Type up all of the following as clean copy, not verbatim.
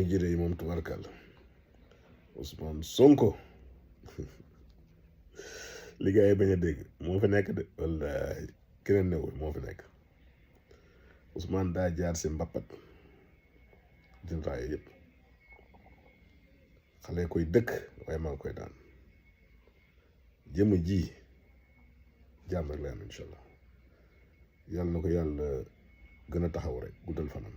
jëmm ji de moom tubarkàlla Ousmane Sonko li gars yi bañ a dégg moo fi nekk de wallaahi keneen newul moo fi nekk Ousmane daa jaar si mbappat jël raaya yëpp xale koy dëkk waaye maa ngi koy daan jëmm ji jàmm rek la am incha allah yàlla na ko yàlla gën a taxaw rek guddal fanam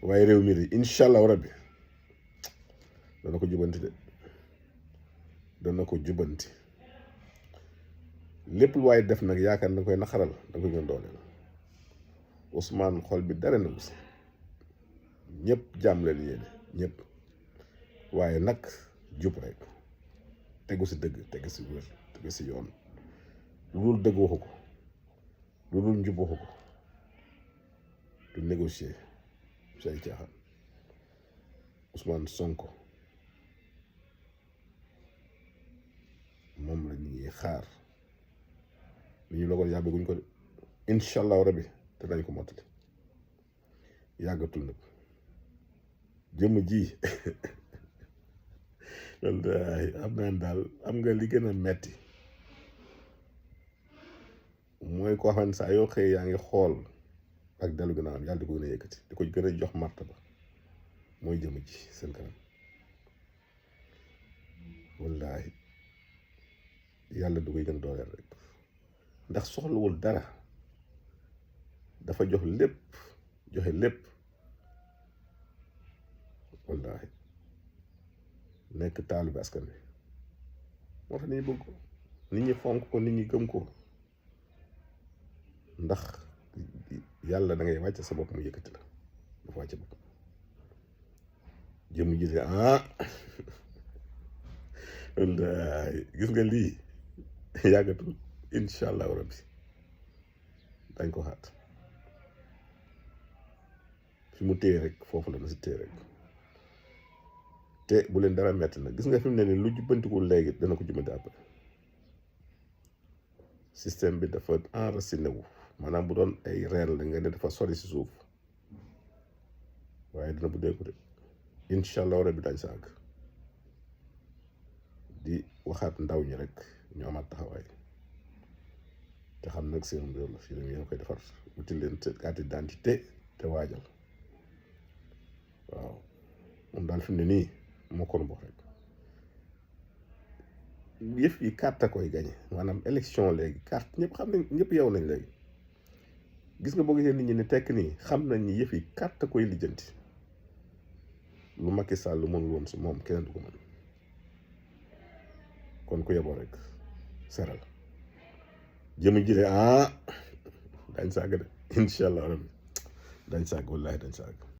waaye réew mi de incha allah rabbi dana ko jubanti de dana ko jubanti lépp lu waaye def nag yaakaar na koy naxaral da ko gën dooleel Ousmane xol bi dara na si ñëpp jàmm leen yéene ñëpp waaye nag jub rek tegu si dëgg tegu si wér tegu si yoon lu dul dëgg waxu ko lu dul njub waxu ko du négocier si ay caaxaan Ousmane Sonko moom la ñuy xaar li ñu logoon yàggaguñ ko de incha allahu rabbi te dañ ko mottali yàggatul nag jëmm ji wallaahi am naa daal am nga li gën a metti mooy koo xam ne saa yoo xëyee yaa ngi xool ak dellu gën a am yàlla di ko gën a yëkkati di ko gën a jox martaba mooy jëmm ji seen kanam wallaahi yàlla du koy gën a dooleel rek ndax soxlawul dara dafa jox lépp joxe lépp wallaahi nekk taalibe askan wi moo tax nit ñi bëgg ko nit ñi fonk ko nit ñi gëm ko ndax yàlla da ngay wàcc sa bopp mu yëkkati la dafa wàcc bopp jëmm ji de wallaahi gis nga lii yàggatul incha allahu rabbi dañ ko xaat fi mu téye rek foofu la na si téye rek te bu leen dara metti nag gis nga fi mu ne nii lu jubbantikul léegi dana ko jubbanti après système bi dafa enraciné wu maanaam bu doon ay reen la nga ne dafa sori si suuf waaye dina bu dee ko de incha allahu rabbi dañ sa àgg di waxaat ndaw ñi rek ñu amaat taxawaay te xam nag seen réew la fii yéen koy defar wuti leen carte d'identité te waajal waaw moom daal fi mu ne nii moo ko mboq rek yëf yi carte koy gañe maanaam élection léegi carte ñëpp xam nañ ñëpp yow nañ léegi gis nga boo gisee nit ñi ne tekk nii xam nañ ni yëf yi carte koy lijjanti lu Macky Sall lu mënul woon si moom keneen du ko mën kon ku yeboo rek seral jëmm ji de dañ sàgg de incha allah rabbi dañ sàgg wallaahi dañ sàgg